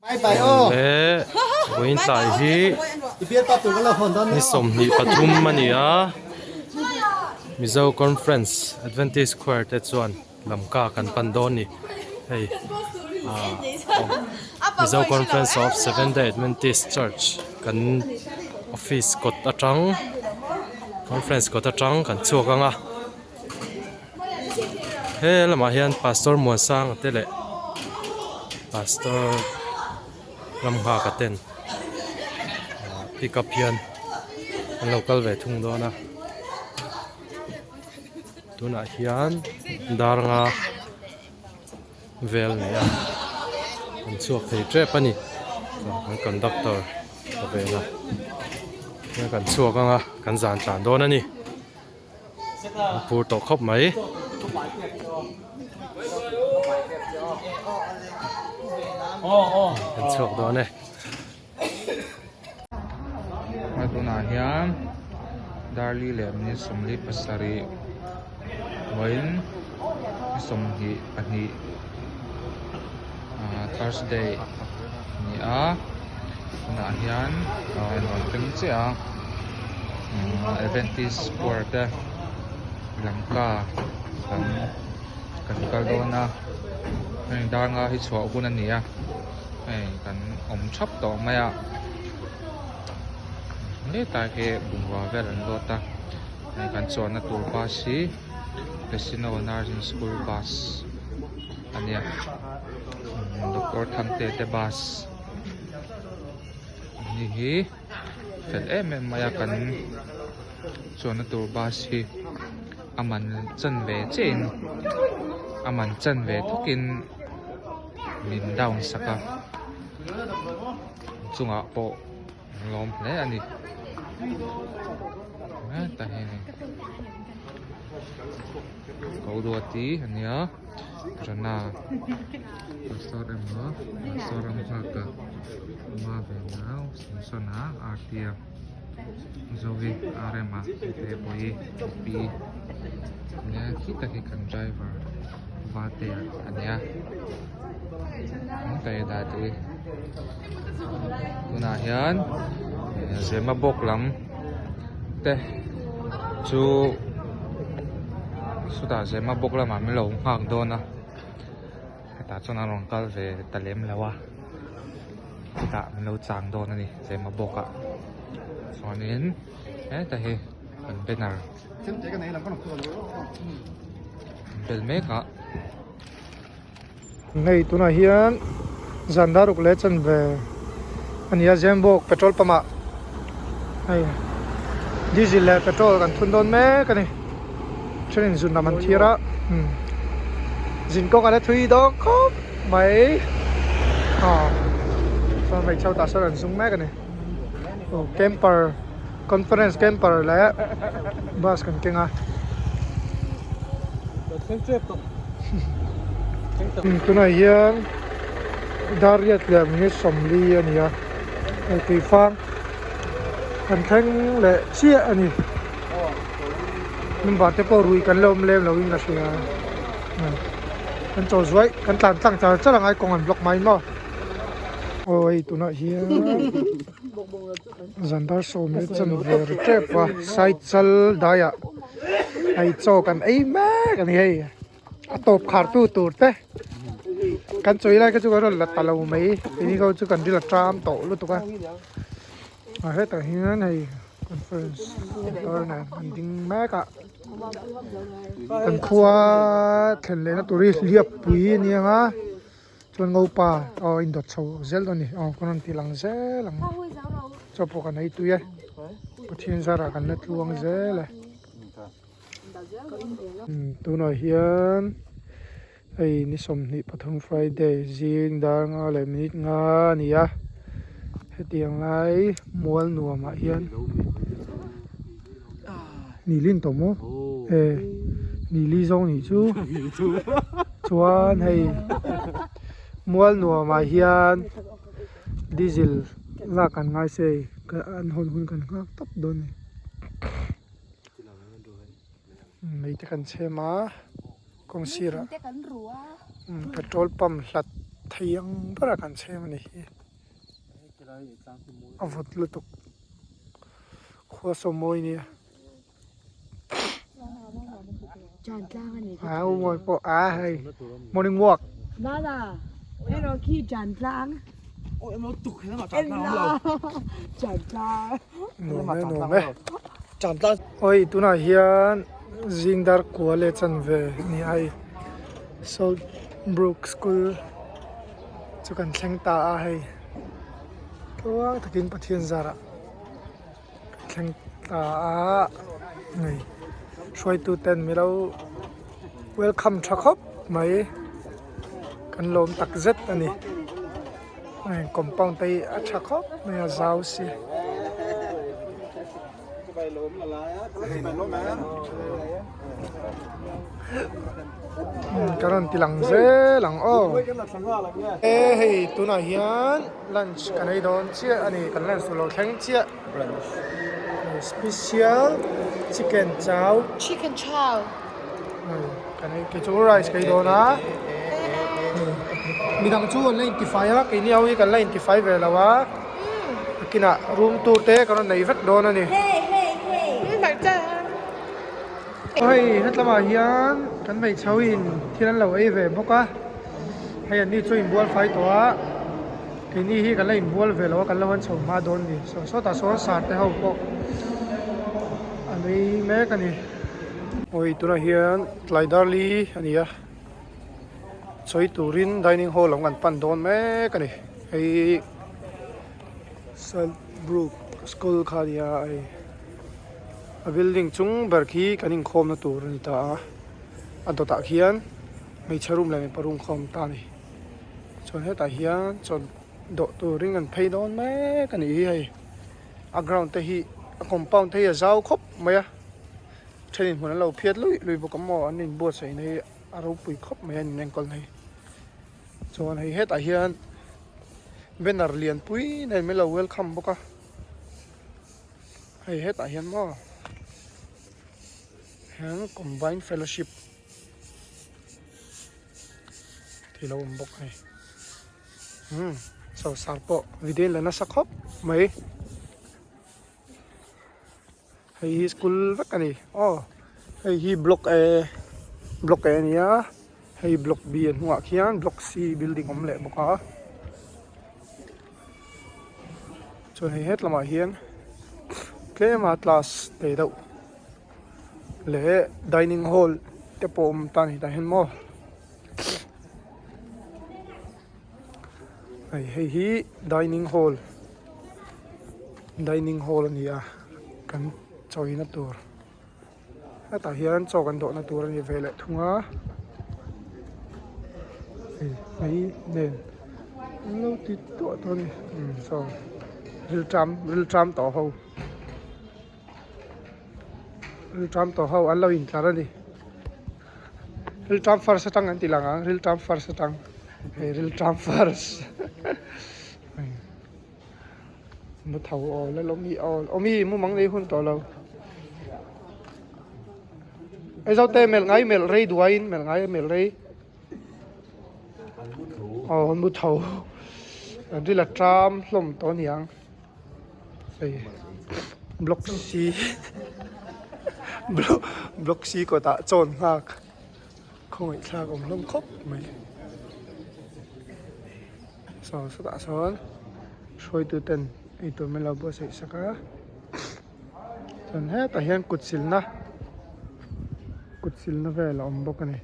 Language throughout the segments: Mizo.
Le vawiin tlai hi ni 23 a ni a Mizo Conference Adventist Choir te chuan Lamka kan pan dawn a ni hei ah Mizo Conference of Seventh Day Adventist Church kan office kawt atang conference kawt atang kan chhuak ang a. He lamah hian pastor Muansanga te leh pastor Ramnghaka ten ah pick up hian an lo kal ve thung dawn a tunah hian dar nga vel nei a an chhuak thei tep a ni kan conductor ka vel a kan chhuak ang a kan zan tlan dawn a ni. A phur tawh khawp mai. Kan chhuak dawn e. Hei tunah hian Darli leh minute 47 vawiin ni 22 ah Thursday a ni a. Tunah hian a rawn thleng chiah a Adventist square te Lanka kan kan kal dawn a heng dar nga hi chhuah hun a ni a hei kan awm thap tawh mai a hetlai hi bungrua vel an load a hei kan chuanna tur bus hi Casino Nursing School bus a nia Doctor Thangte te bus. Ni hi fel em em mai a kan chuanna tur bus hi a man chan ve chiah in a man chan ve thawk in min down sak a chungah pawh an lawm hle a ni hetah hian in ko ruati a nia. Rana pastor emaw pastor ram nghak a awm a ve nau Samson a Artia Zovi RM a te pawh hi pi nia khi tak hi kan driver Vatea a nia dah te hi tunah hian Zemabawk lam te chu chutah Zemabawk lamah min lo nghak dawn a hetah chuan an rawn kal ve ta lem lo a chutah min lo chang dawn a ni Zemabawk ah chuanin heta hi an banner an bel mek a. Hei tunah hian zan dar ruk leh chanve a ni a Zembawk petrol pump ah hei diesel leh petrol kan thun dawn mek a ni thenin zun lam an thir a umm zin kawng a la thui dawn khawp mai aw chuan hmeichhe ho tah sawn an zung mek a ni aw camper conference camper leh bus kan keng a. Tunah hian dar riat leh minute 40 a ni a hei tuifang kan thleng leh chiah a ni number te pawh rui kan la awm lem lo in ka hria kan chaw zuai kan tlan tlang char char ang ai kawng an block mai maw aw hei tunah hian zan dar sawm leh chanve ri tep a side chal daiah hei chaw kan ei mek a ni hei a tawp khar tu tur te kan chawi lai kha chu kan rawn la ta lo mai keini ho chu kan ril a ṭam tawh lutuk a a hetah hian hei conference motor nen an ding mek a kan khua thlen lehna tur hi hliappui a ni ang a. Chuan ngopa aw a indawt chho zel dawn a ni aw kan rawn ti lang zel ang chaw pawh kan ei tui e Pathian zarah kan la tluang zel e tunah hian hei ni 23 Friday zing dar nga leh minute nga a ni a hetiang lai mual nuamah hian ni lin tawh maw e ni li zawng nih chu chuan hei mual nuamah hian diesel lak an ngai se an hawn hun kan nghak tawp dawn a ni mei te kan chhem a kawng sirah petrol pump hlat. thei ang ber a kan chhem a ni hi a vawt lutuk khua saw mawi nia a u mawi pawh a hei morning walk nuam e nuam e oi tunah hian zing dar kua leh chanve a ni a hei salt brook school chu kan thleng ta a hei tluang takin Pathian zarah kan thleng ta a hei hruaitu ten milo welcome tha khawp mai kan lawm tak zet a ni hei compound te hi a tha khawp mai a zau si. Ka rawn ti lang zel ang aw e hei tunah hian lunch kan ei dawn chiah a ni kan lunch tur lo thleng chiah special chicken chow chicken chow kan ei kei chu rice ka ei dawn a midang chu an la intifai a keini ho hi kan la intifai ve lo a. Nakinah room tour te kan rawn nei vek dawn a ni. Hei hetlamah hian kan hmeichhe ho in thil an lo ei ve bawk a hei an ni chu inbual fai tawh a keini hi kan la inbual ve lo a kan lo han chho hma dawn a ni saw sawtah sawn sar te ho pawh an ei mek a ni. Awi tunah hian tlai darli a ni a. Sawi turin dining hall lam kan pan dawn mek a ni hei Salt Brook school kha a ni a hei a building chung ber khi kan inkhawm na tur a ni ta a a dawtah khian hmeichhe room leh mipa room kha a awm ta a ni chuan hetah hian chaw dawh turin kan phei dawn mek a nih hi hei a ground te hi a compound te hi a zau khawp mai a thenin hmun an lo phiat luih luih bawk a maw an inbuatsaih na hi a ropui khawp mai a an inenkawl na hi chuan hei hetah hian banner lian pui nen min lo welcome bawk a hei hetah hian maw hian combine fellowship tih a lo awm bawk a ni umm sawrkar pawh video in la nasa khawp mai. Hei hi school vek a ni aw hei hi block A block A ania hei block B a hnungah khian block C building awm leh bawk a chuan hei het lamah hian tlema class te deuh leh dining hall te pawh awm ta a ni tah hian maw hei hei hi dining hall dining hall a ni a kan chawina tur hetah hian chaw kan dawhna tur a ni ve leh thung a hei mai nen an lo ti tuah tawh a ni umm saw rilṭam rilṭam tawh ho rilṭam tawh ho an lo intlar a ni. Rilṭam first atang an ti lang ang rilṭam first atang hei rilṭam first mu tho aw la lawm hi aw awmi mu mang nei hun tawh lo Aizawl te melh ngai melh rei duaiin melh ngai melh rei aw an mu tho an ril a ṭam hlawm tawh a niang. Hei block C block C kawtah chawn nghak khawngaih thlak awm hlawm khawp mai saw sawtah sawn hruaitu ten eitur min lo buatsaih sak a chuan hetah hian kut silna kut silna vel a awm bawk a ni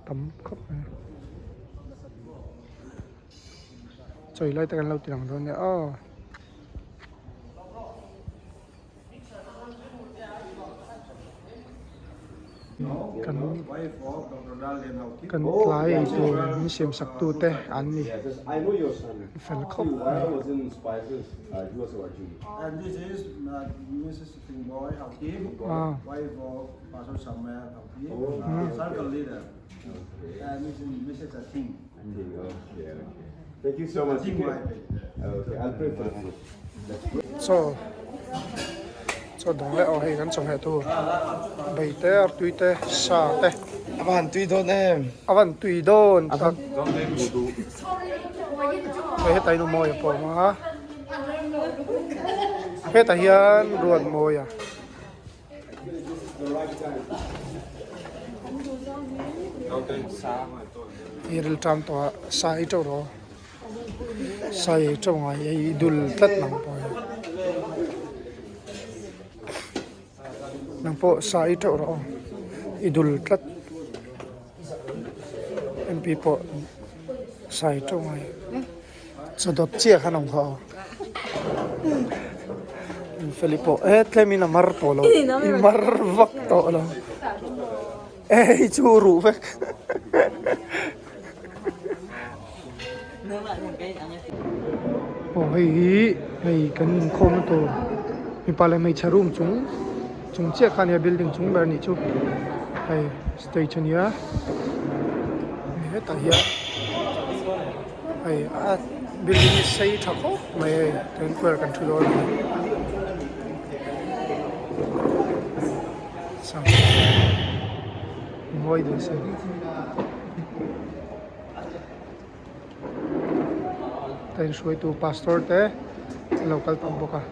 tam khawp mai. Chawi lai te kan lo ti lang dawn nia aw. Kan kan tlai ei tur min siam sak tu te an ni fel khawp mai. Chaw chaw dang leh aw hei kan chawhmeh tur bai te artui te sa te. A va han tui dawn em? A van tui dawn tak. Hei hetah hian Umawi a pawm a. Hetah hian Ruatmawia. I rilṭam tawh a sa ei ṭeuh rawh. Sa ei ṭeuh ngai ei i dul tlat nang pawh hi. Nang pawh sa ei ṭeuh rawh aw i dul tlat. MP pawh sa ei ṭeuh ngai. Chaw dawt chiah khan awm kha aw. Feli pawh e tlemin a mar tawh lo i mar vak tawh lo e hei chu ruh vek. Aw hei hi hei kan inkhawmna tur mipa leh hmeichhe room chung chung chiah kha ania building chung ber anih chu hei stage ania hetah hian. Hei a building hi sei tha khawp mai hei tun kual kan thu dawn a ni mawi deuh se ta inhruaitu pastor te an lo kal tam bawk a.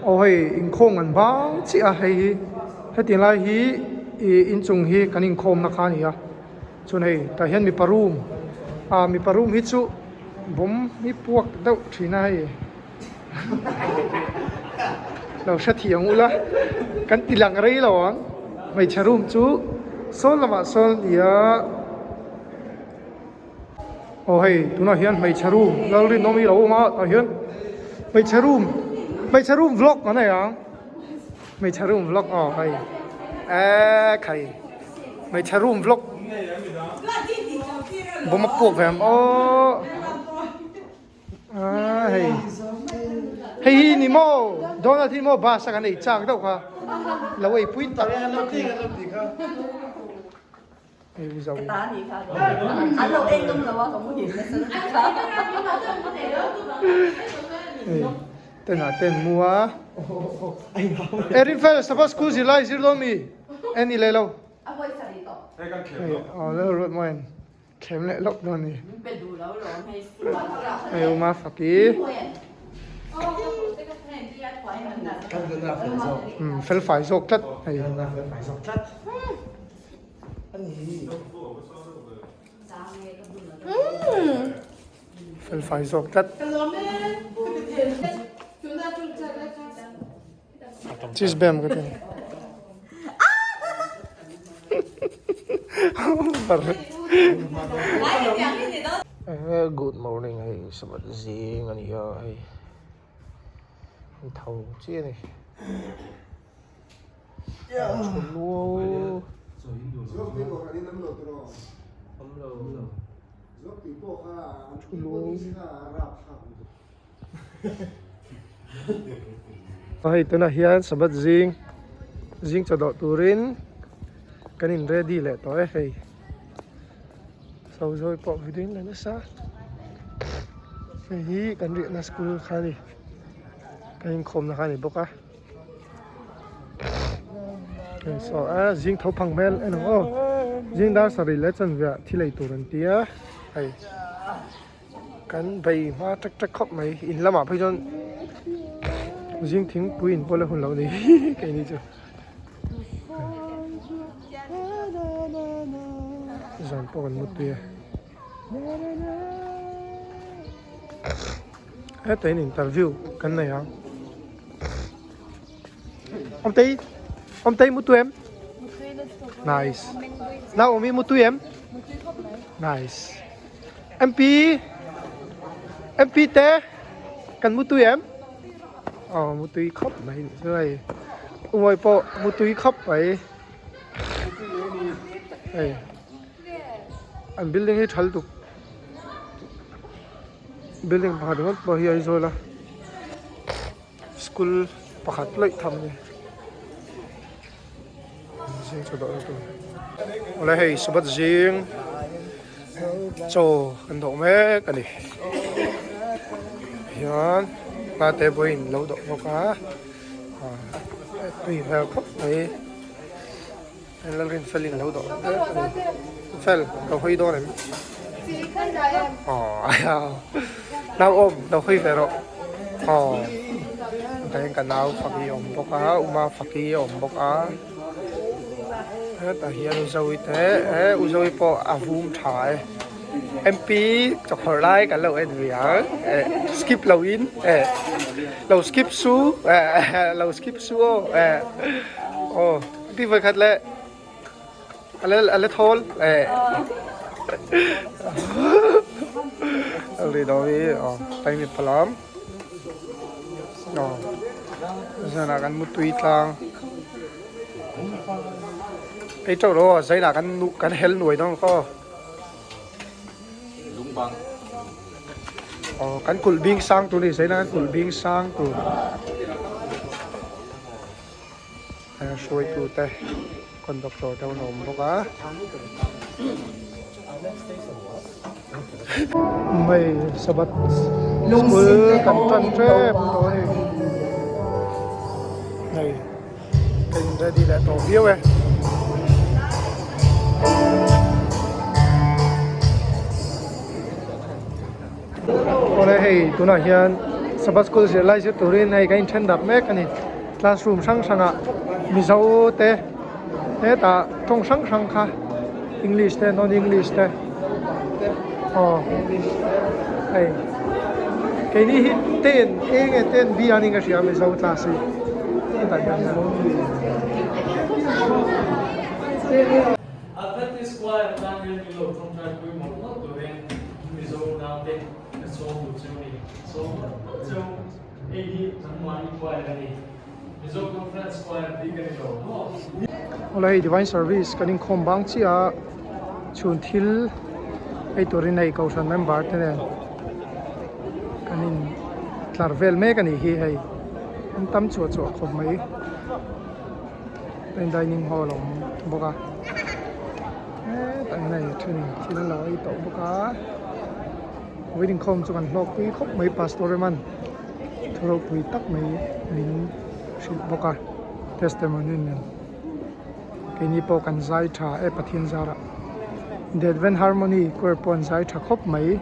Aw hei inkhawm an bang chiah a hei hi hetiang lai hi ih inchung hi kan inkhawmna kha a ni a chuan hei tah hian mipa room ah mipa room hi chu bawm hi puak deuh thin a hei lo hrethiam ula kan ti lang rei lo ang hmeichhe room chu sawn lamah sawn a ni a. Aw hei tunah hian hmeichhe room Lalrinawmi lo awm a tah hian hmeichhe room hmeichhe room vlog kan nei ang hmeichhe room vlog aw hei eee khai hmeichhe room vlog bawm a puak ve ang aw aaa hei hei hi ni maw Donald hi maw bus a kan ei chak deuh kha lo ei pui tak. Ten ah ten mu a Erin fel sabbath school zirlai zir dawn mi en i leh lo aw leh ruat maw en thlem leh lawk dawn ni hei uma faki fel fai zawk tlat hei. Fel fai zawk tlat. Cheese bam ka ti. Good morning hei sabat zing a ni a hei tho chiah a ni. Hei tunah hian Sabbath zing zing chaw dawh turin kan in ready leh tawh e hei sawi zawi pawh video in la nasa hei hi kan riahna school kha a ni kan inkhawmna kha a ni bawk a. Saw a zing tho phang hmel en ang aw zing dar sarih leh chanve ah thil ei tur an ti a hei kan bei hma ṭek ṭek khawp mai in lamah phei chuan zing thingpui in pawh la hun loh ni keini chu zan pawh kan mutpui a heta in interview kan nei ang. Awmtei Awmtei mutui em? Nice. Naomi mutui em? Nice. MP MP te kan mutui em? Aw mutui khawp mai nih chu hei. Umawi pawh mutui khawp mai. Hei an building hi tha lutuk. Building pakhat ringawt pawh hi Aizawl a. School pakhat laih tham a ni zing chaw dawh na tur awle hei sabat zing chaw kan dawh mek a ni hian tate pawhin lo dawh bawk a tui hmel khawp mai Lalrinfelin lo dawh mek a ni fel lo hawi dawn em aw nau awm lo hawi ve rawh aw tah hian ka nau faki a awm bawk a uma faki a awm bawk a hetah hian uzoe te eh uzoe pawh a vum tha e mp chawkhawrh lai kan lo en ve ang eh skip lo in eh lo skip su eh lo skip su aw eh aw. Ti voi khat le ale ale thawl eh ri do hi aw tai mi palam aw zana kan mutui tlang ei teuh lo zaina kan nu kan hel nuai dawng ko Lungbang. Aw kan kulh bing sang tur ni zaina kan kulh bing sang tur. Hruaitu te conductor te an awm bawk a. Hei Sabbath school kan tan tep tawh a ni. Hei ka in ready leh tawh viau e. Awle hei tunah hian. Sabbath school zirlai zir turin hei kan inthen darh mek a ni. Classroom hrang hrangah Mizo te hetah tawng hrang hrang kha English te non English te aw hei keini hi ten eng nge ten B a ni ka hria Mizo class hi hetah hian. Adventist Choir tan hian min lo tawngtai pui mawlh mawlh turin Mizo naute ka sawm duh cheu ni. Sawm mawlh mawlh cheu hei hi nangmahni choir a ni. Mizo Conference Choir bik a ni lo maw? Awle hei Divine Service kan inkhawm bang chiah a, chhun thil ei turin hei Kohhran member te nen kan in tlar vel mek a nih hi hei an tam chuah chuah khawp mai. Main dining hall a awm bawk a hetah hian hei thenin thil an lo ei tawh bawk a wedding khawm chu kan hlawk pui khawp mai pastor Reman thu ropui tak mai min hrilh bawk a testimony nen keini pawh kan zai tha e Pathian zarah the advent harmony choir pawh an zai tha khawp mai.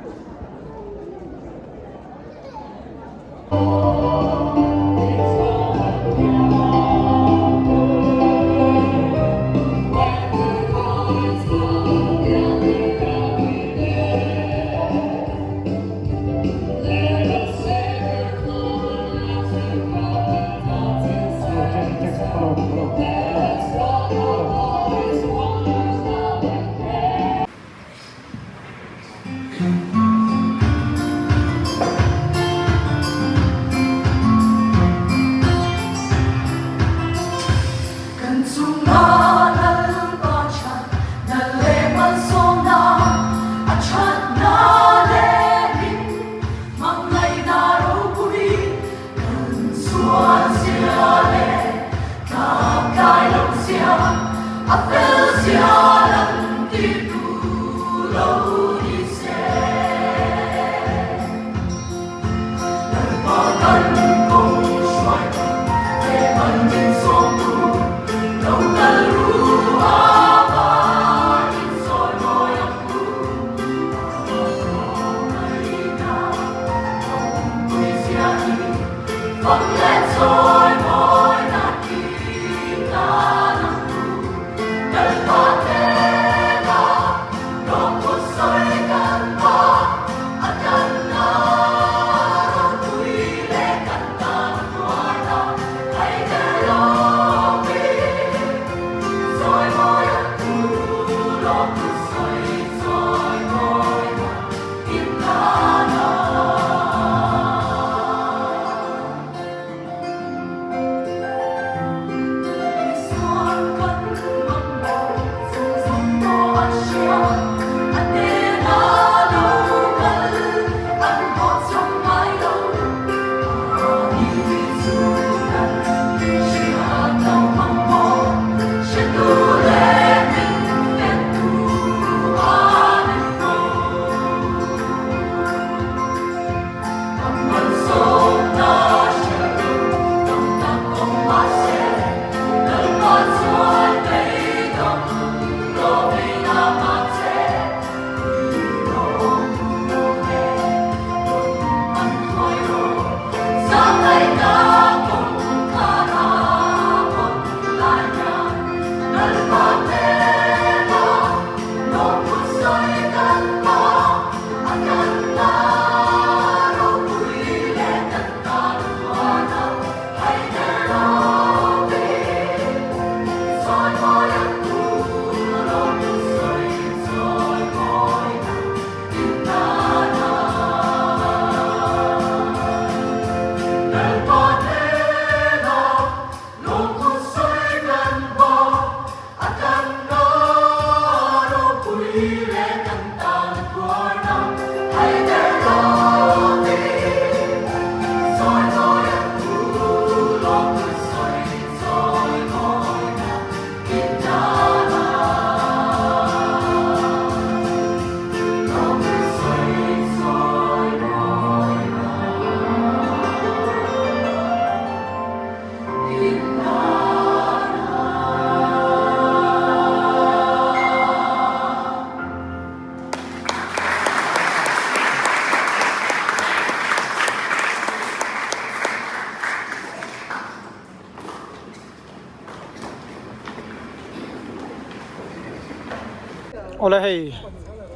Awle hei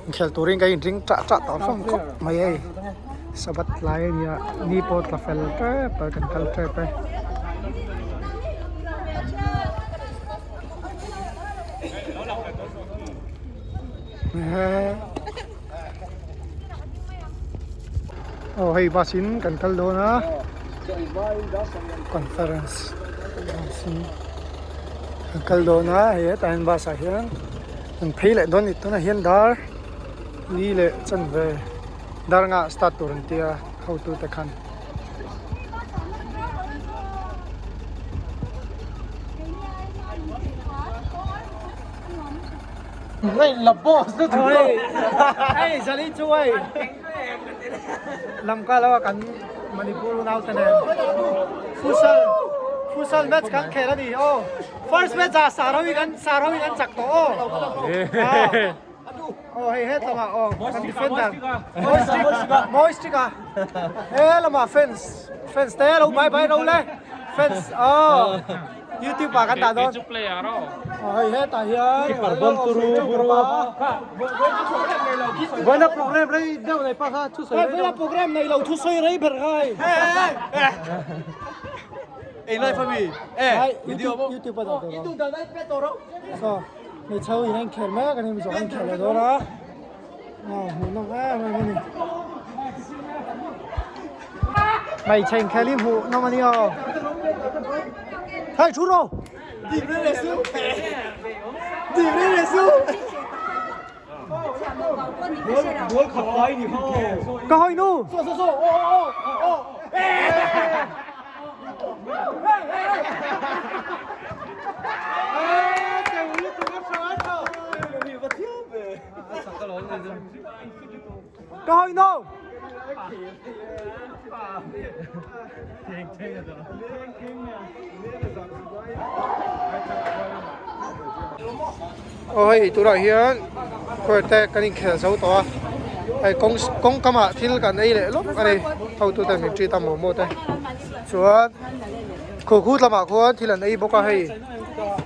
inkhel turin ka inring tah tah tawh hlawm khawp mai hei sabat lai a nia ni pawh tla fel tep a kan kal tep e. Aw hei bus in kan kal dawn a conference bus in kan kal dawn a hei hetah hian bus ah hian an phei leh dawn a ni tunah hian dar li leh chanve dar nga start tur an tia hotu te khan. Hei zali chu hei Lamka lo a kan Manipur unau te nen futsal futsal match kan khel a ni aw first match ah Sarawi kan Sarawi kan chak tawh aw aw hei het lamah aw kan defender Mawi stick a he lamah fans fans te lo bye bye ro le fans aw YouTube ah kan dah dawn. Aw hei hetah hian keeper ball turu buru vawiina program rei deuh nei pa kha thusawi rei vawiina program nei lo thusawi rei ber kha hei Ei live ami eh video YouTube YouTube a dah tur a so hmeichhe ho in a inkhel mek ani mizo a inkhel leh dawn a aw hmuhnawm em em ani hmeichhe inkhel hi hmuhnawm ani aw hei thu rawh Ka hawi nu. Ka hawi nu. Aw hei tunah hian khawi te kan inkhel zo tawh a hei kawng kawng kamah thil kan ei leh lawk a ni hotute min treat a momo te chuan khuhkhut lamah khuan thil an ei bawk a hei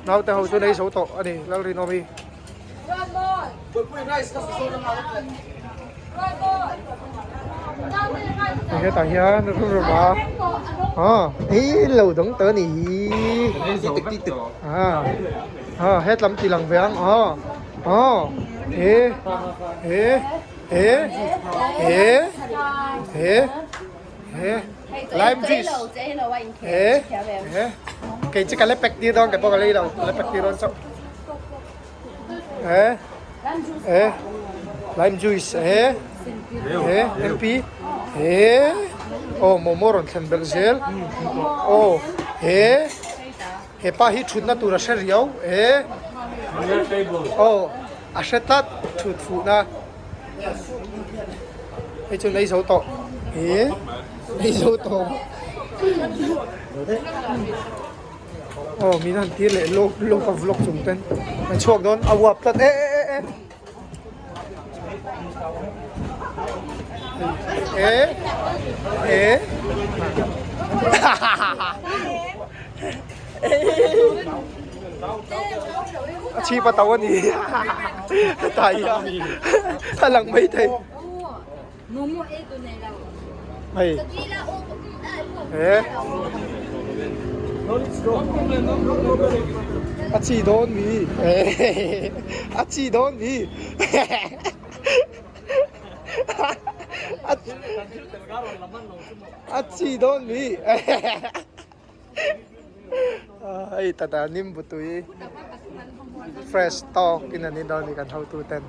naute ho chu an ei zo tawh a ni Lalrinawmi. Hetah hian rum a aw ei lo dang tawh a ni hi a hetlam tih lang ve ang aw aw e e e e e e lime juice e e kei chu ka la pack tir dawn kei pawh ka lei lo ka la pack tir dawn chauh. Eh eh lime juice eh eh mp eh aw momo rawn thlen belh zel aw he hepa hi thutna tur a hre riau eh aw a hre tlat thut fuhna hei chu nei zo tawh eh nei zo tawh. Aw min han tir leh lawk lawk a vlog chung ten an chhuak dawn a uap tlat e e e e e e a chhip a to a ni tai a a lang mai thei. Hei he a chi dawn mi a chi dawn mi a chi dawn mi hei tata nimbu tui fresh tawk in an in dawn a ni kan hotu ten.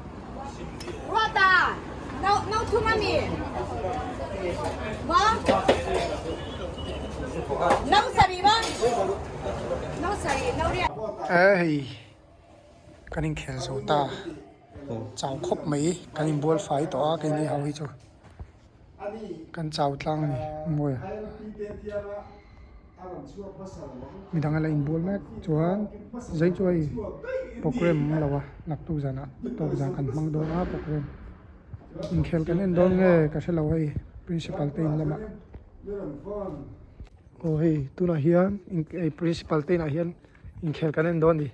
Hei kan inkhel zo ta chau khawp mai kan inbual fai tawh a keini ho hi chu. Kan chau tlang a ni mawi a midang a la inbual mek chuan zai chu hei program awm lo a naktuk zanah tawk zan kan hmang dawn a program inkhel kan en dawn nge ka hrelo hei principal te in lamah aw hei tunah hian principal te inah hian inkhel kan en dawn a ni.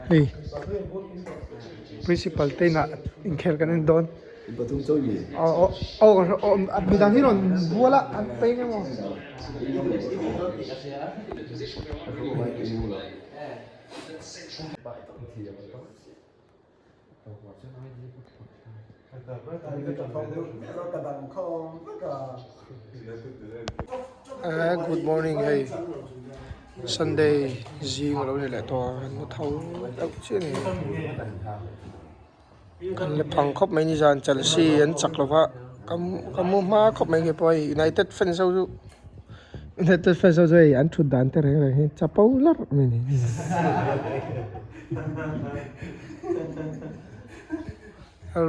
Hei principal te inah inkhel kan en dawn. Aw aw aw midang hi rawn bual a an peng emaw. Good morning hei Sunday zing alo ni leh tawh a kan hmu tho deuh chiah a ni kan la phang khawp mai nizan Chelsea an chak lova ka mu hma khawp mai nghe pawh hei United fans ho chu United fans ho chu hei an thut dan te reng reng hi chapo larh mai a ni.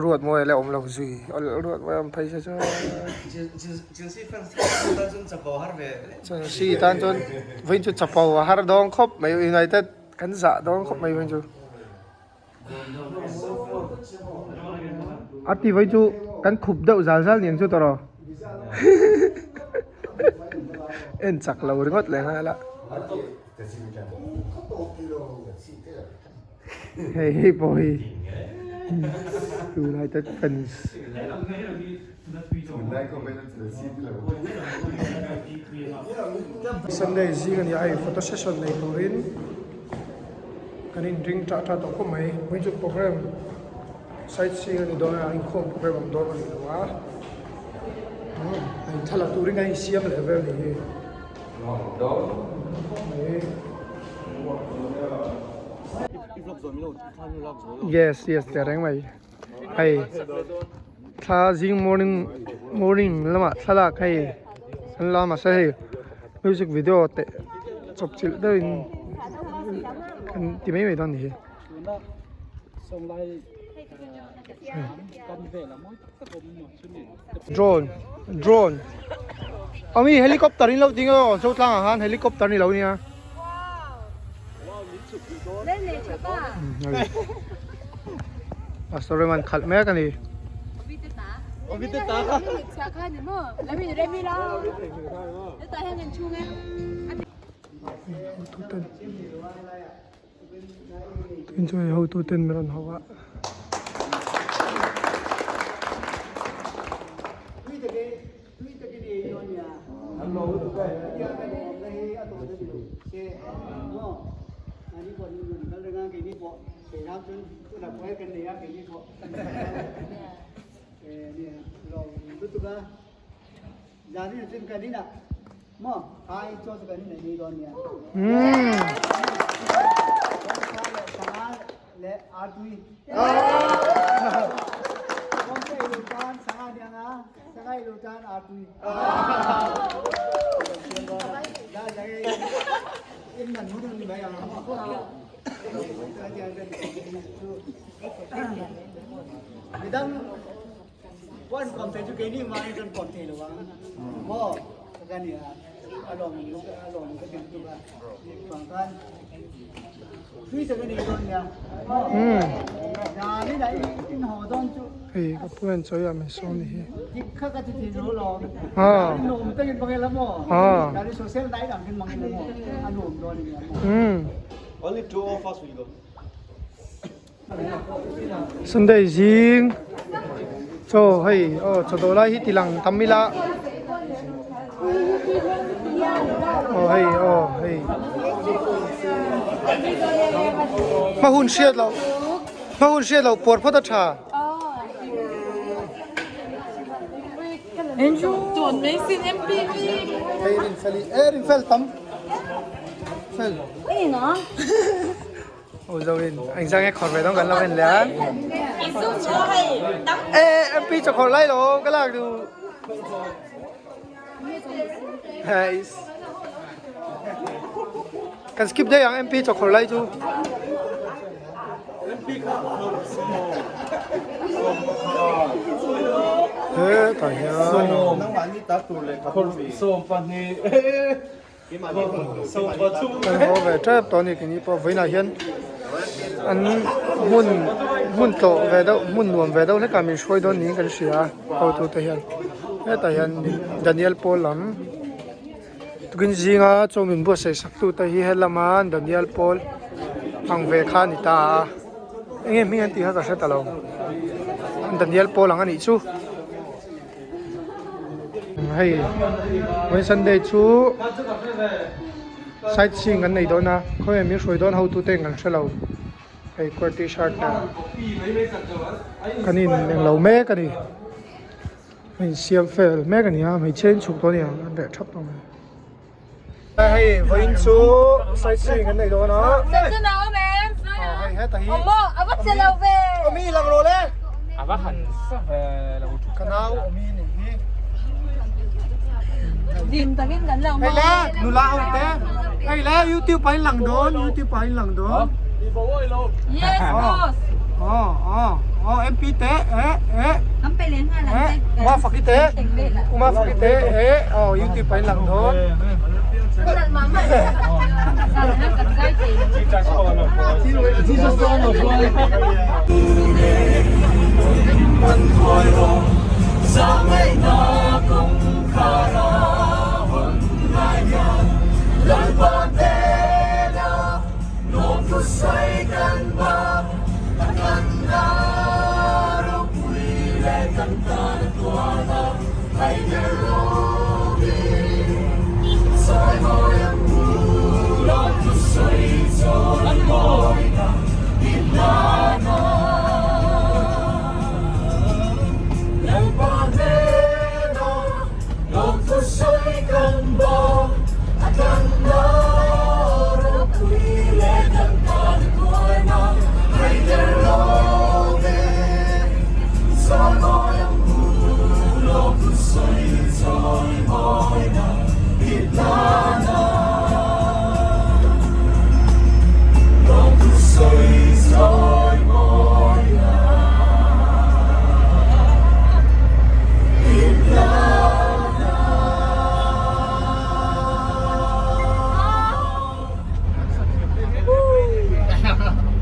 Ruat mawi a la awm lo zui ruat mawi a awm phei se chuan Chelsea tan chuan vawiin chu chapo a har dawn khawp mai United kan zah dawn khawp mai vawiin chu a ti vawiin chu kan khup deuh zal zal niang chu tawh en chak lo ringawt leh nghal a. Hei hei pawh hi United fans Sunday zing a ni a hei photo session nei turin kan in ring tah tah tawh khawp mai vawiin chu program sightseeing a ni dawn a inkhawm program awm dawn a ni lo a hei thla la turin kan insiam leh vel a ni hi. Yes yes teh reng mai hei thla zing morning morning lamah thlalak hei an la mahse hei music video teh chawp chilh deuhin an ti mai mai dawn a ni hi. Drone drone ami helicopter in lo ding aw zo tlang ah khan helicopter ni lo nia pastor rem an khalh mek ani Enjoy hotu ten min rawn hauh a. Hei ka pu hian chawi ah min sawm ni hi. Sunday zing chaw hei aw chaw dawh lai hi ti lang tam ila aw hei aw hei hma hun hriat loh hma hun hriat loh puar phawt a tha. Hei rinfel hi e rinfel tam fel. Ôi dâu in, anh sang nghe khọt về đó gần lâu lên lẽ. Ê, em pi cho khọt lấy đồ, cái là đủ. Nice. Kan skip đây ang MP cho khọt lấy chú. Thế, tỏi nhá. Kan haw ve tep tawh a ni keini pawh vawiinah hian an hmun hmun tlawh ve deuh hmun nuam ve deuh hlekah min hruai dawn niin kan hria a hotu te hian hetah hian Daniel pawl lam tukin zinga chaw min buatsaih sak tu te hi helama Daniel pawl. Ang ve kha a ni ta a eng nge hming an tih kha ka hre ta lo Daniel pawl ang a nih chu hei vawiin Sunday chu sight seeing kan nei dawn a khawnge min hruai dawn hotu te kan hre lo hei kawr tshirt nen kan in englo mek a ni a insiam fel mek a ni a hmeichhia in chhuk dawn a ni ang an reh thap tawh mai. Hei vawiin chu sightseeing kan nei dawn a. Samson a awm em? Hei heta hi. Awm maw? A va che lo ve. Awmi lang rawh le. A va han sa ve lo thu. Ka nau awmi nih hi. Dim takin kan lang Hei le nula ho te. Hei le YouTube ah in lang dawn YouTube ah in lang dawn. Yes boss. Aw aw aw MP te eh eh. Kan pe leh nghal ang che. Uma faki te. Uma faki te eh aw YouTube ah in lang dawn.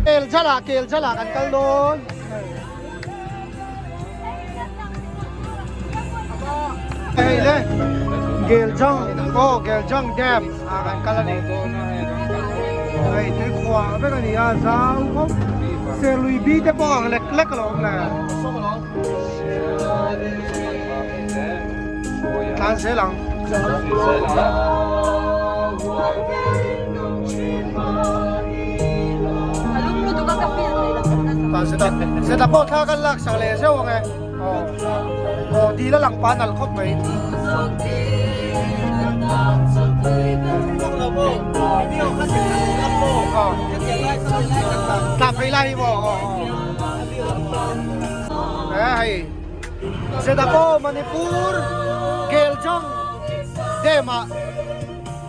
Kel jala kel jala kan kal dawn. Hei le Geljang aw Geljang dam ah kan kal a ni hei tui khuah vek a ni a zau khawp Serlui bi te pawh ang lek lek a lo awm le tlan zel ang. Zeta pawh thla kan lak sak leh zeuh ang e. Aw dil a lang pah nalh khawp mai. Tla phei lai hi maw. Hei Zeta pawh Manipur Geljang dam ah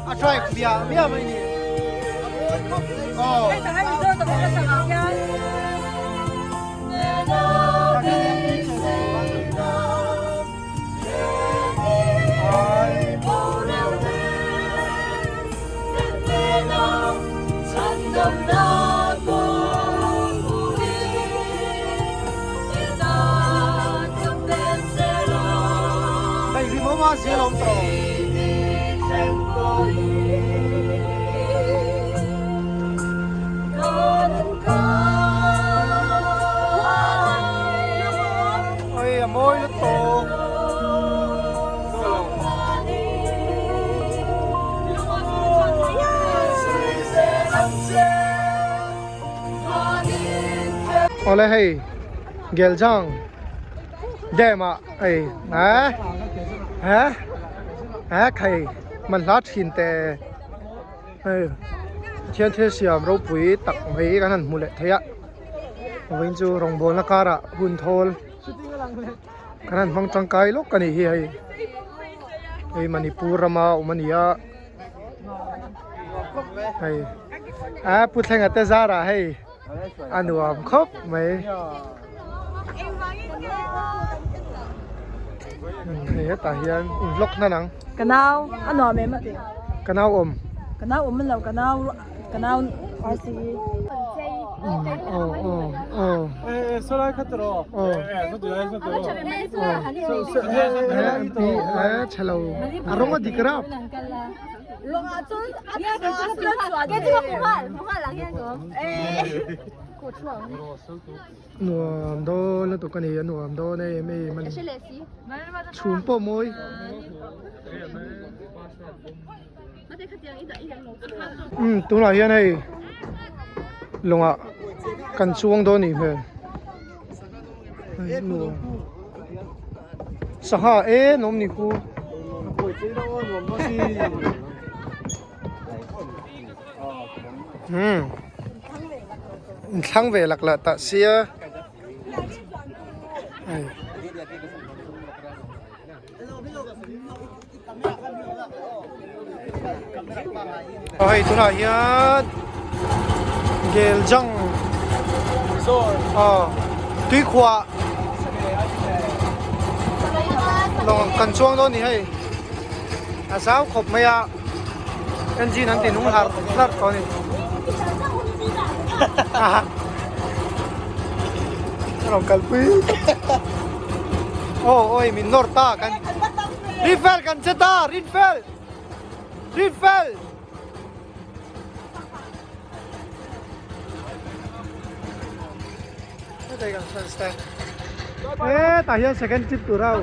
A drive miah miah mai ni. Aw. Hei rim awm a zel awm tawh. Oi a mawi lutuk. Awle hei Geljang dam ah hei eh eh eh khai man hla thin te hei thian thil siam ropui tak mai kan han hmu leh thei a vawiin chu rawngbawlna karah hun thawl kan han hmang tangkai lawk a ni hi hei hei Manipur rama awm a ni a hei a pu thlenga te zarah hei a nuam khawp mai hei hetah hian in vlog hnan ang Ka nau a nuam em a ti. Ka nau awm. Ka nau awm lo ka nau ka nau RC. Aw aw aw. Eh saw lai kha tiraw. Aw. Eh Eh chhelo a rawng a dik rap. Nuam dawn lutuk a ni a nuam dawn em em a ni. Chhum pawh mawi. Umm tunah hian hei lawngah kan chuang dawn a nih hmel sangha e an awm ni khu umm inthlang ve lak lah tah sia hei. Hei tunah hian Geljang aw tuikhuah lawng kan chuang dawn a ni hei a zau khawp mai a engine an ti nung hlar hlar tawh a ni a rawn kalpui. Aw awi min nawr ta kan Rinfel kan che ta Rinfel Rinfel Hei kan fans te E tah hian second trip tur a Bye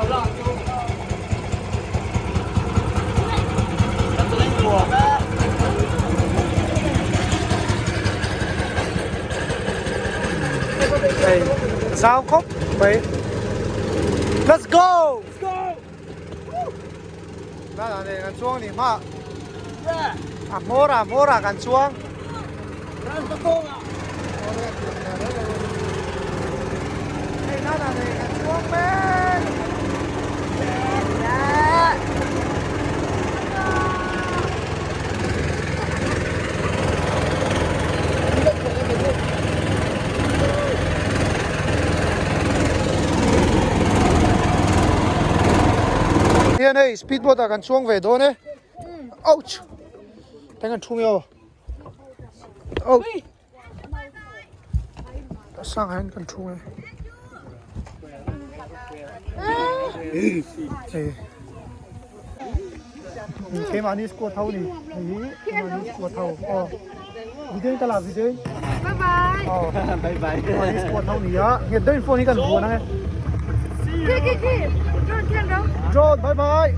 bye. Hei zau khawp mai Let's go Let's go Nana nen kan chuang ni hma A hmawr ah hmawr ah kan chuang Hei nana nen kan chuang mek Hian hei speed boat ah kan chuang ve dawn e ouch teng an thu nge aw oh sang ah hian kan thu nge hei keimahni squad ho ni hei hi keimahni squad ho aw video in ka la video in Bye bye. aw Bye bye. keimahni squad ho ni a nghet deuhin phone hi kan vuan ang e Khi khi khi. Drone thiên đâu? Drone bye bye.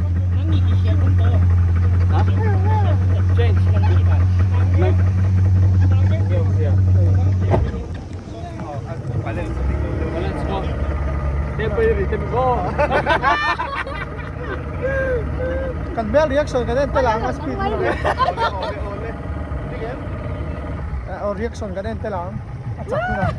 Kan hmel reaction kan en tel ang a speed aw reaction kan en tel ang a chak hunah.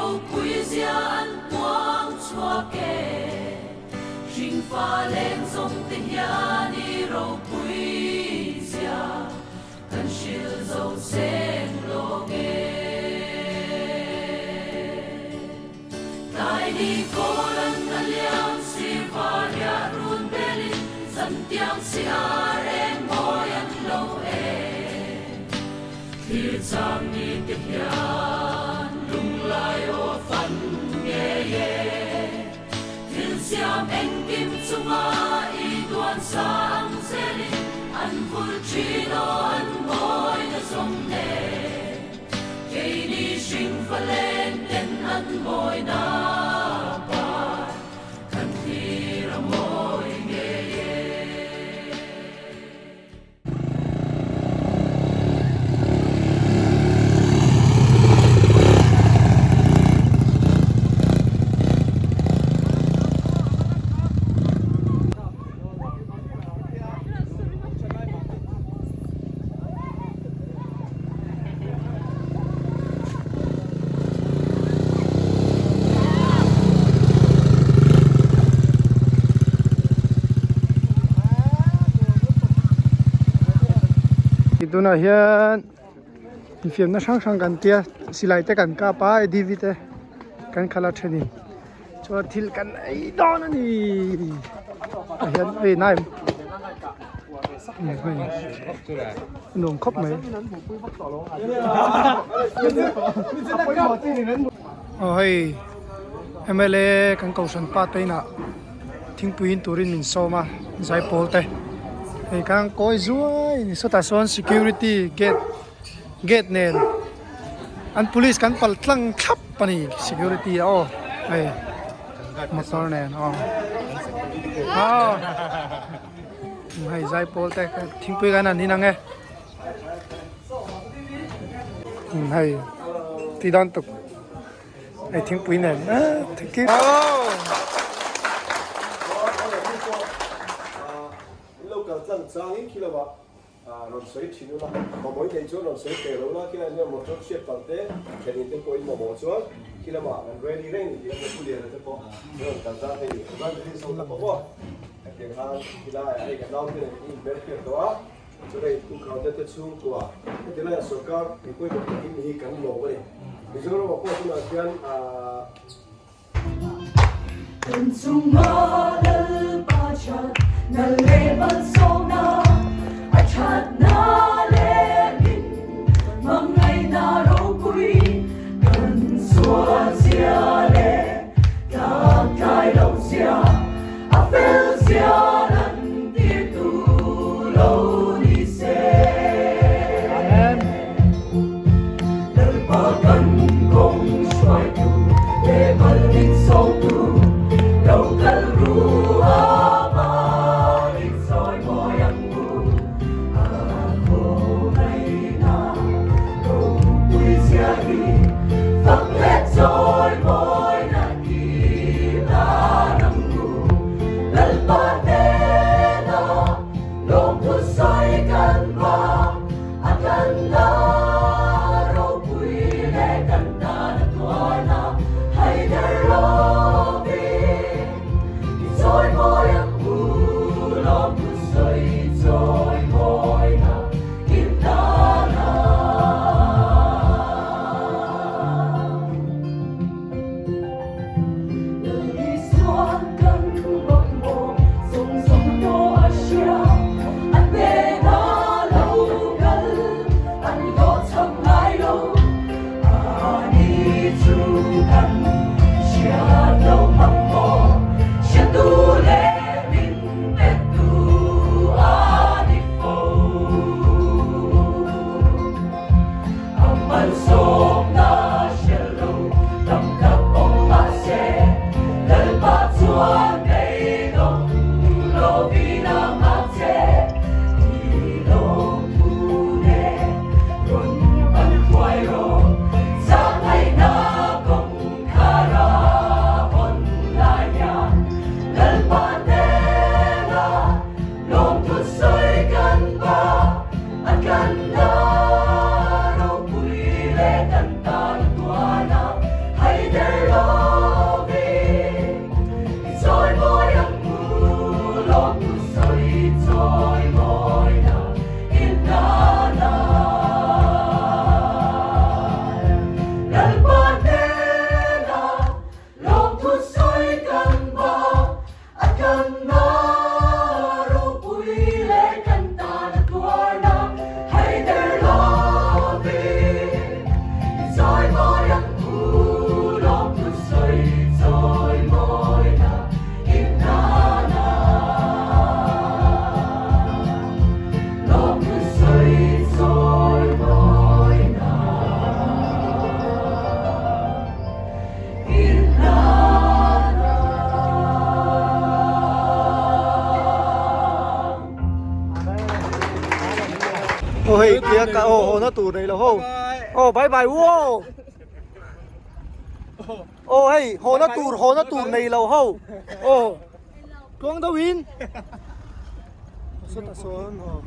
ropui zia an puang chhuak e. Hringfa leng zawng te hian i ropui zia kan hril zo seng lawng e. Tlai ni kawl an a liam sirva riah run belin zan tiang si ar eng mawi an lo e. Thlir chang ni te hian lunglai aw a fan ngei e. Thil siam engkim chunga i duan sa ang zelin an vul thin aw an mawi na zawng nen. Keini hringfa leng ten an mawi na par kan thlir a mawi ngei e. Tunah hian infiamna hrang hrang kan tia silai te kan kap a adv te kan khalh a thenin chuan thil kan ei dawn a ni ah hian hei nai nuam khawp mai aw hei mla kan kohhran pa te inah thingpui in turin min sawm a zaipawl te hei khan kawi zuai a ni sawtah sawn security gate gate nen an police kan pal tlang thlap a ni security a aw hei motor nen aw aw hei zaipawl te thingpui kan han in ang e hei ti dawn tuk hei thingpui nen Rawn sawi thin ula, mamawh i neih chuan rawn sawi teh lo la, khilaiah hian motor chhiat palh te, thenin te pawh in mamawh chuan khi lamah kan ready reng ni tih a nia, Pu Liana te pawh an rawn kal zan hei evangelist ho te pawh maw hetiang khan khilaiah hei kan naute nen in inber hriat tawh a, chuan hei Pu Khaute te chhungkua heti laiah sorkar mipui pawh takin hi kan lawm a ni. Mizoramah pawh tunah khian aah. Kan chunga Lalpa that na leh malsawmna a thatna leh min hmangaihna ropui kan sual zia leh tlak tlai loh zia a fel zia lan tir tu lo ni se. Lalpa kan kawng hruaitu leh mal min sawmtu lo kal ru a mah in sawi mawi ang u. A khawngaihna ropui zia hi fak leh chawi mawina i lan ang u. Lalpa hnena lawmthu sawi kan vang. A kan la ropui leh kan tan a tuarna haider lovin i chawi mawi ang u lawmthu sawi chawi mawina in tana. Lal Isuan kan mamawh zawng zawng tawh a hria, a hnena lo. Aw hei tia ka aw haw na tur nei lo ho aw bye bye uaw aw hei haw na tur haw na tur nei lo ho aw tluang deuh in sawtah sawn aw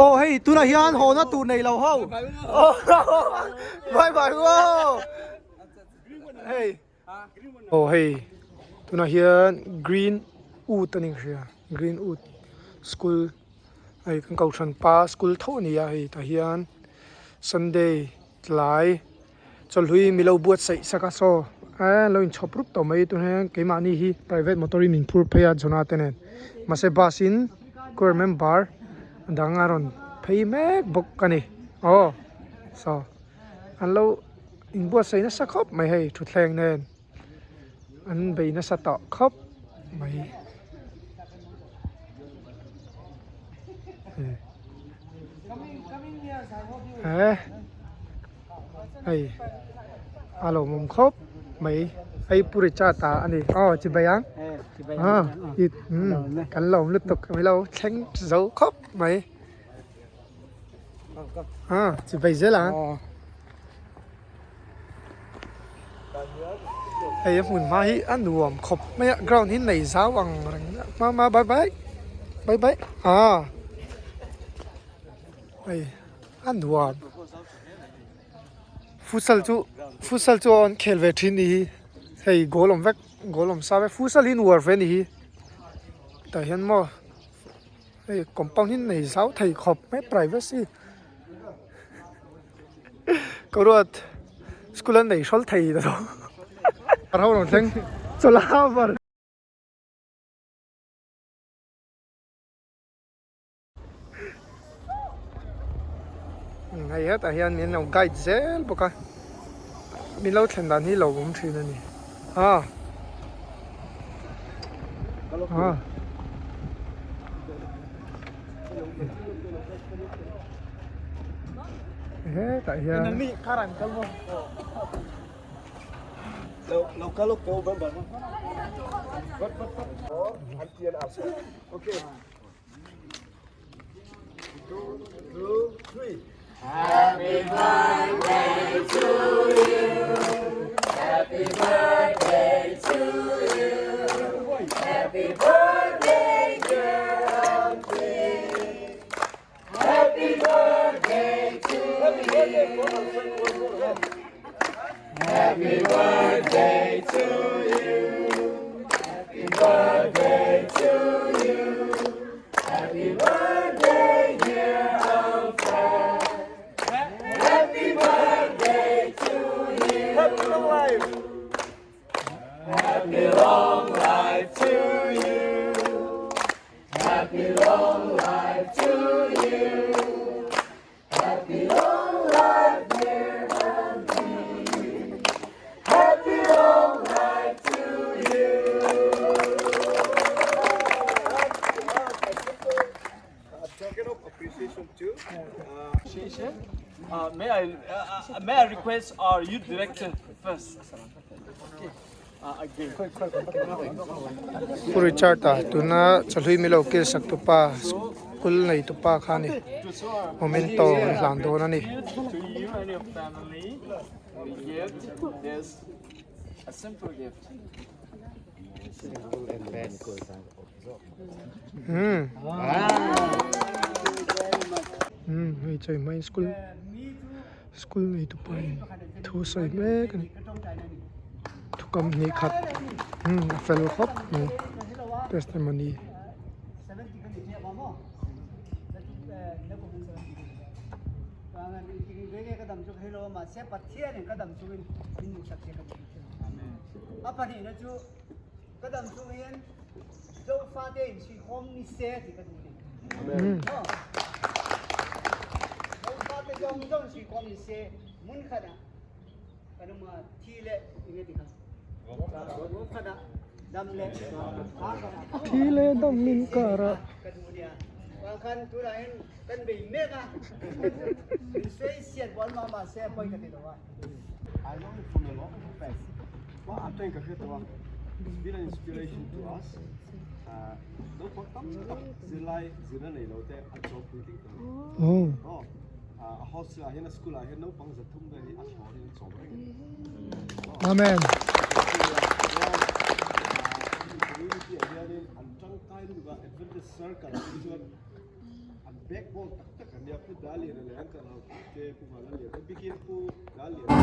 aw hei tunah hian haw na tur nei lo ho aw bye bye uaw hei. Aw hei tunah hian green wood a ni ka hria green wood school hei kan kohhran pa school tho a ni a hei tah hian sunday tlai chawlhlui milo buatsaih sak a saw eee lo inchhawp rup tawh mai tunah hian keimahni hi private motor in min phur phei a Jonah te nen mahse bus in choir member dang a rawn phei mek bawk a ni aw saw an lo. Inbuatsaih nasa khawp mai hei thutthleng nen an bei nasa tawh khawp mai he hei a lawmawm khawp mai hei pu Richard a ani aw chibai ang kan lawm lutuk milo thleng zo khawp mai. Chibai zel a. Hei a hmun hma hi a nuam khawp mai a ground hi nei zau ang reng hma hma bye bye bye bye ah hei a nuam futsal chu futsal chu an khel ve thin ni hi hei goal awm vek goal awm sa vek futsal hi nuar ve ni hi tah hian maw. Hei compound hi nei zau thei khawp mai privacy ka ruat school an nei hrawl thei ta lo a ro rawn thleng chawlh a var hei hetah hian min lo guide zel bawk a min lo thlen dan hi lo awm thin a ni a. Ah. Hetah hian May I may I request our youth director first? Pu Richard a tuna chawhlui milo kil sak tu pa school nei tu pa kha ani memento an hlan dawn a ni. Umm hei chei hmain school school nei tu pa in thu sawi mek a ni thu kam hnih khat umm a fel khawp mai testimony. Ka dam chung hin Zofate in sui khawm ni se ti ka duh ni. Zofate zong zong sui khawm ni se mun khat ah kan um thi le inge ti kha. Mun khat ah dam le Thi le dam min kara. Ka duh ni a. Wang khan tu la hin kan bei mek a. Min sui siat bon ma ma se poi ka ti lo a. I know it from a lot of past. Well, I'm doing a bit of It's been an inspiration to us. tam tak zirlai zirna nei lo te an chawm puitling tawh a ni. Aw, a hostel ah hian a school ah hian naupang zathum vel hi a thlawr in an chawm reng a ni. Amen. Community ah hianin an tangkai lutuk a, Adventist Circle ah hi chuan an backbone tak tak an nia, Pu Daliana leh an kalho te Pu Vanlaliana te bikin Pu Daliana.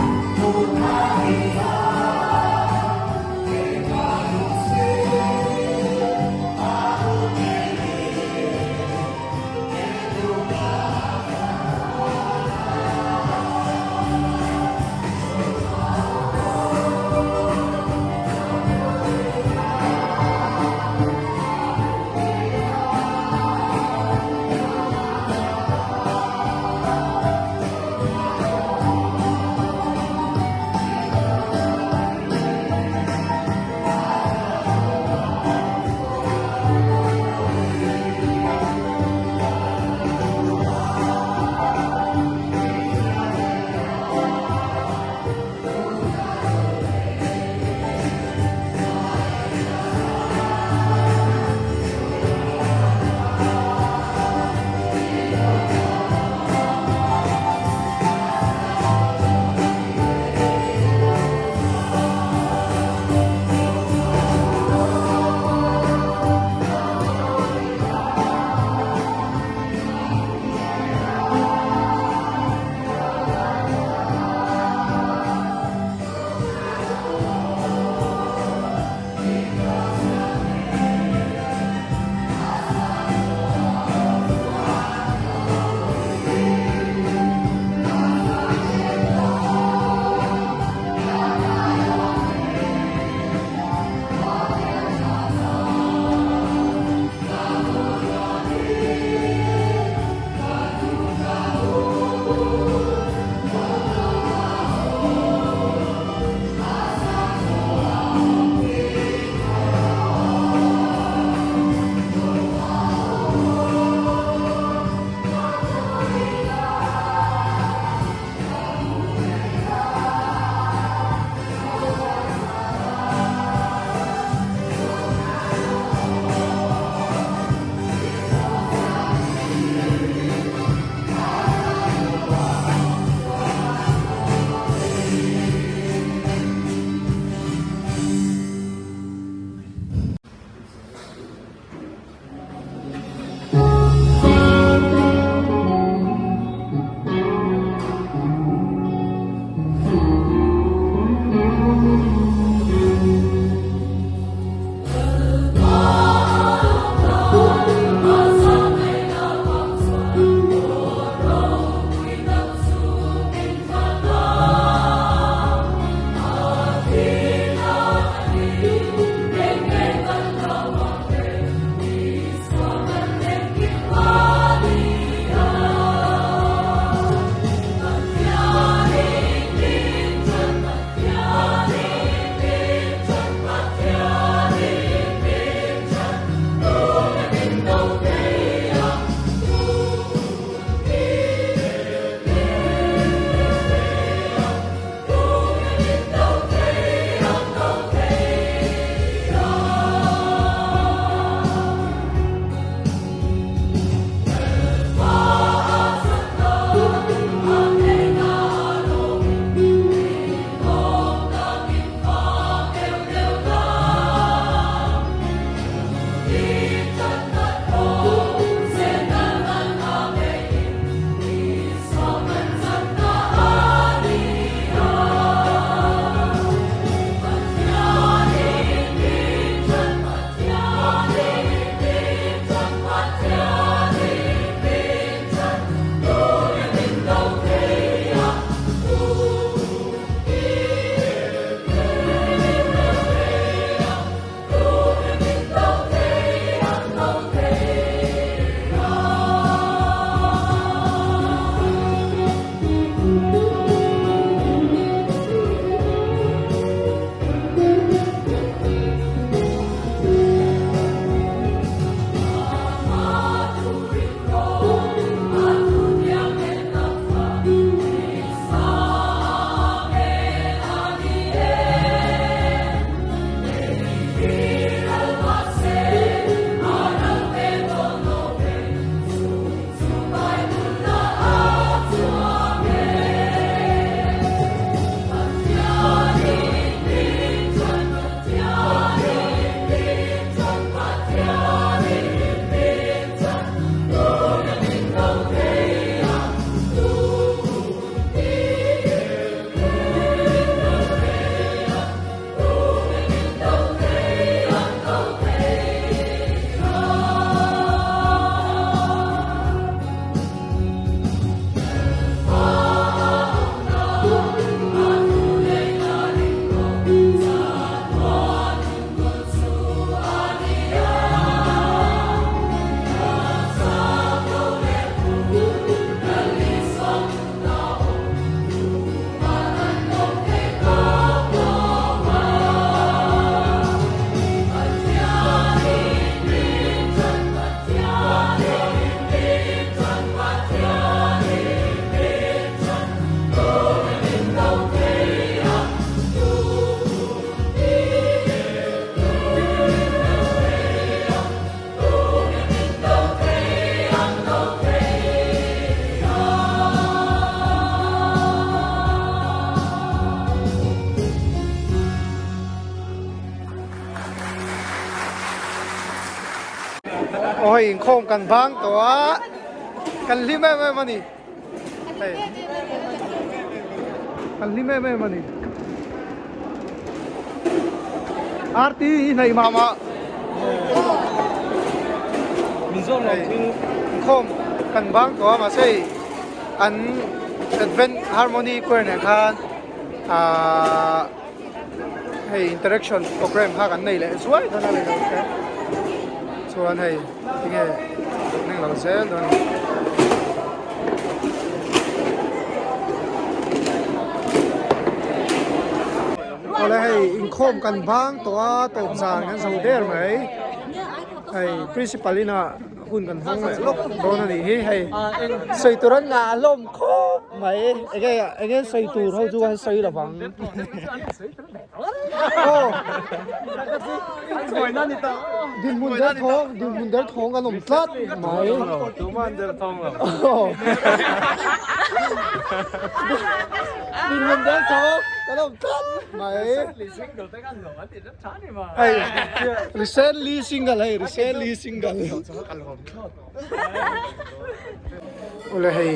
Aw hei inkhawm kan bang tawh a, kan hlim em em a ni. Hei kan hlim em em a ni. RT hi hnaih mah mah. Hei inkhawm kan bang tawh a mahse hei an Advent Harmony Choir nen khan ahh hei interaction program kha kan nei leh zuai dawn a ni lo te chuan hei tinge eng lo zel dawn a ni. Awle hei inkhawm kan bang tawh a tawp zan kan zo der mai hei principal inah hun kan hmang leh lawk dawn a nih hi hei sawi tur an ngah hlawm khawp mai enge enge sawi tur ho chu an sawi lovang aw dinhmun der thawng dinhmun der thawng an awm tlat mai tuman der thawng lo dinhmun der thawng an awm tlat mai Hei recently single hei recently single Awle hei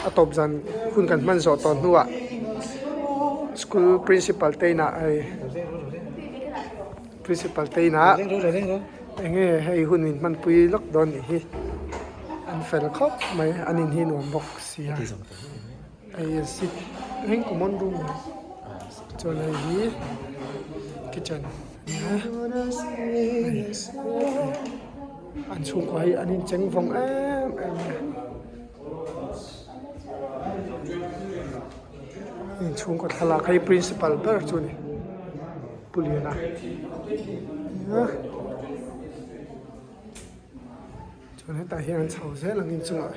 a tawp zan hun kan hman zawh tawh hnuah school principal te inah hei principal te inah enge hei hun min hmanpui lawk dawn nih hi an fel khawp mai an in hi nuam bawk sia. Hei sit reng common room a chuan hei hi kitchen a ni a an chhungkua hi an incheng vawng em em a inchhungkaw thlalak hei principal ber chu a ni Pu Liana chuan hetah hian an chho zel ang inchungah.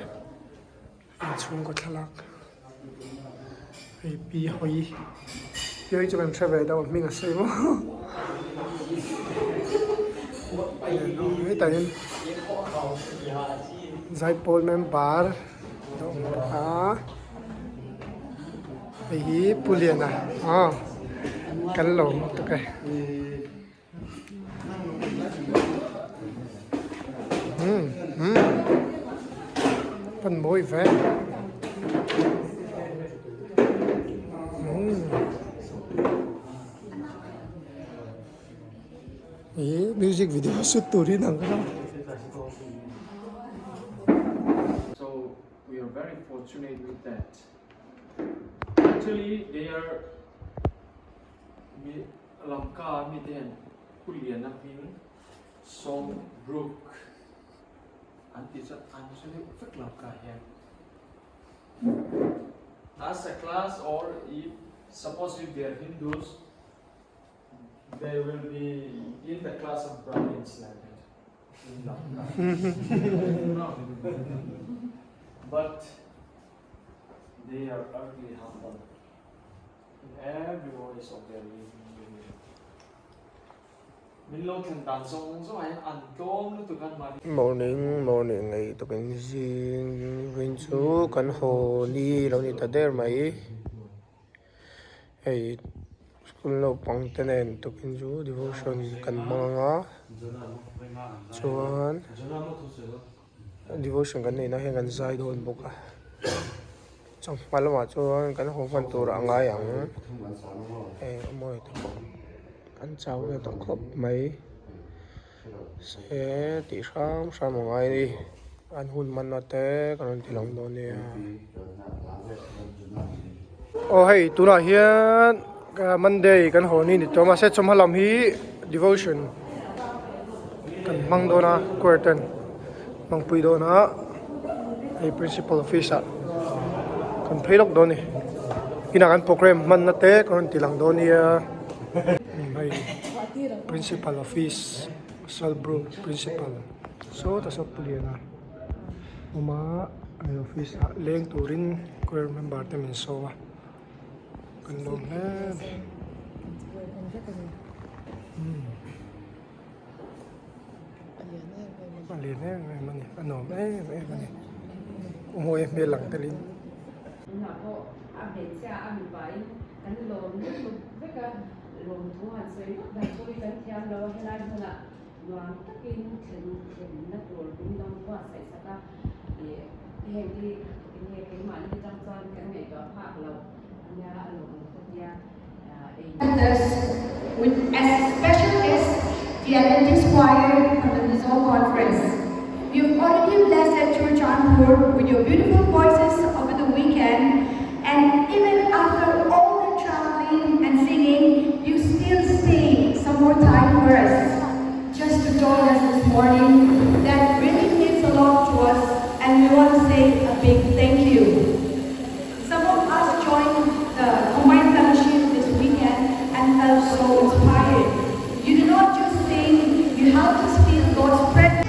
Inchhungkaw thlalak hei pi hawi pi hawi chu kan hre ve deuh a hming a sawi maw hetah hian zaipawl member a awm bawk a hei hi pu liana aw kan lo lutuk e. Pan mawi ve. Ih music video shoot turin ang kha. So we are very fortunate with that. Actually they are Mi Lamka mite hian Pu Liana hming Song Brook an tih chuan an hre deuh vek Lamka hian. As a class or if suppose if they are Hindus they will be in the class of Brahmins like that in Lamka. But they are ugly humble. Morning morning ei tukin zing vin chu kan haw ni lo ni ta der mai hei school naupang te nen tukin chu devotion kan hmang ang a chuan devotion kan neihna hian kan zai dawn bawk a. Chawhma lamah chuan kan haw hman tur a ngai ang heng a mawi te pawh an chau ve tawh khawp mai se tih hram hram a ngai a ni an hun hmanna te kan rawn ti lang dawn nia aw hei tunah hian Monday kan haw ni ni tawh mahse chawhma lam hi devotion kan hmang dawn a choir ten. Hmangpui dawn a hei principal office ah kan phei lawk dawn a ni inah kan programme hmanna te kan rawn ti lang dawn nia hei principal office Salbru principal sawtah saw Pu Liana awm a hei office ah leng turin choir member te min sawm a kan lawm hle a ni. A lian em em a ni a nuam em em a ni u mawi a hmel lang telin. Tunah pawh a hmeichhia a mipain kan lawm lutuk vek a, lawmthu han sawi vak dan pawh hi kan thiam lo a, helai hmunah nuam takin thlen thlenna tur. loh ania a lawmawm ka tia ei. This with as special guest the Adventist Choir from the Mizo Conference. You've already blessed Churachandpur with your beautiful voices over the weekend and even after all the traveling and singing, you still stay some more time for us just to join us this morning. That really means a lot to us and we want to say a big thank you. Some of us joined the combined fellowship this weekend and felt so inspired. You do not just sing, you helped us feel God's presence.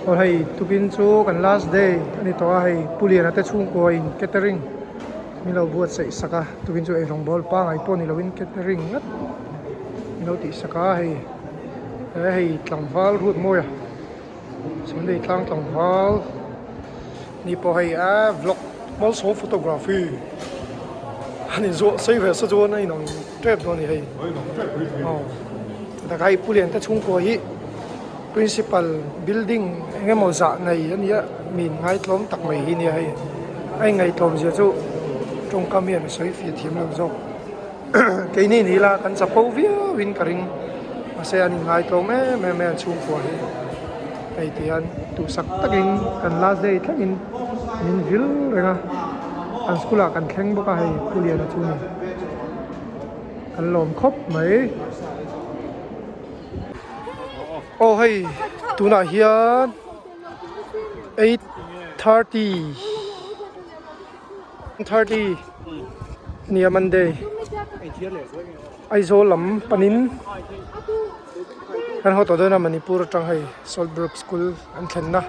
Aw hei tukin chu kan last day a ni tawh a hei Pu Liana te chhungkua in catering min lo buatsaih sak a tukin chu eirawng bawl pangai pawh ni lovin catering ngat min lo tih sak a hei he hei tlangval ruat mawi a Sunday tlang tlangval ni pawh hei a vlog malsawm photography an inzuah sei ve sa chuan a inang tep dawn a ni hei aw tak hei Pu Lian te chhungkua hi Principal building eng emaw zah nei a nia min ngaitlawm tak mai hi nia hei a inngaihtlawm zia chu tawngkam hian a sawi fia thiam lo zawk keini ni ila kan chapo viau in ka ring mahse an inngaihtlawm em em mai an chhungkua hi hei ti hian duhsak takin kan last day thlengin min vil reng a an school ah kan thleng bawk a hei Pu Liana chu ni kan lawm khawp mai. Aw hei tunah hian 8:30 30 nia Monday. Aizawl lam panin kan haw tawh dawn a Manipur atang hei Salt Brook School an thlenna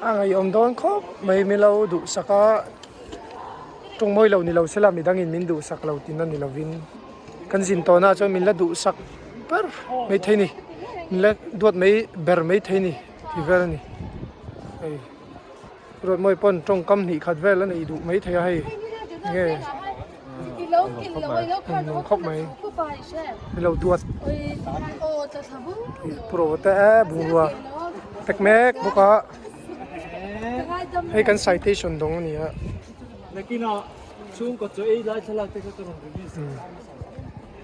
a ngaihawm dawn khawp mai milo duhsak a tawng mawi lo ni lo sela midangin min duhsak lo tihna ni lovin kan zin tawhna ah chuan min la duhsak ber maithei a ni min la duat mai ber maithei a ni tih vel a ni hei. Ruatmawi pawn tawngkam hnih khat vel a neih duh mai thei a hei nge nuam khawp mai ni lo duat puro te e bungrua tek mek bawk a hei kan citation dawng a ni a.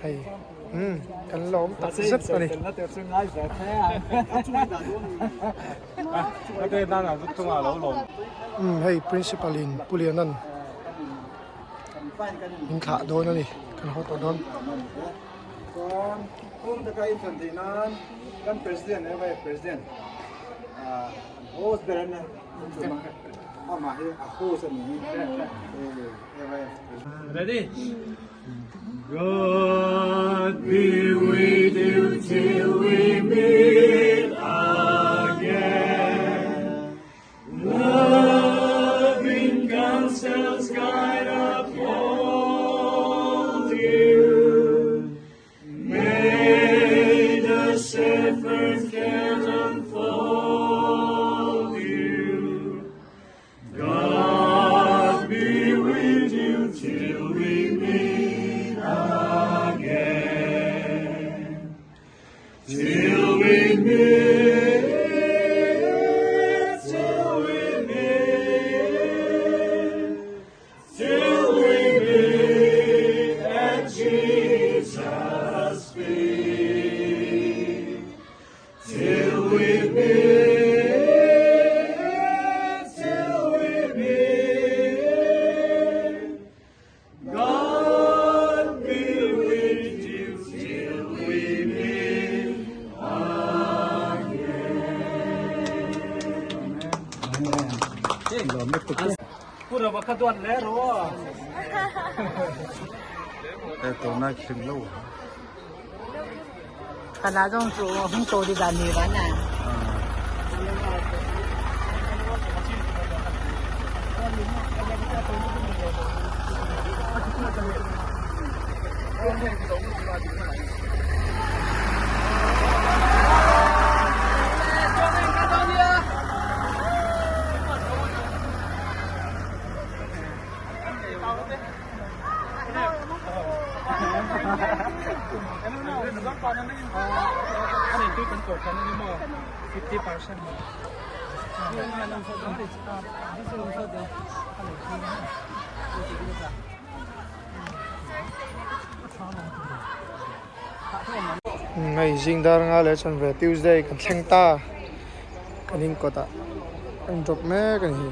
Hei umm kan lawm tak zet a ni. Umm hei principal in Pu Lianan min thlah dawn a ni kan haw tawh dawn. Ready? God be with you till we meet again. Loving counsels guide uphold you. May the shepherd's care unfold you. God be with you till we meet again. Till we meet, till we meet, till we meet at Jesus' feet. Till we meet, till we meet, God be with you till we meet again. Hei zing dar nga leh chuan ve Tuesday kan thleng ta kan in kawtah an drop mek a ni.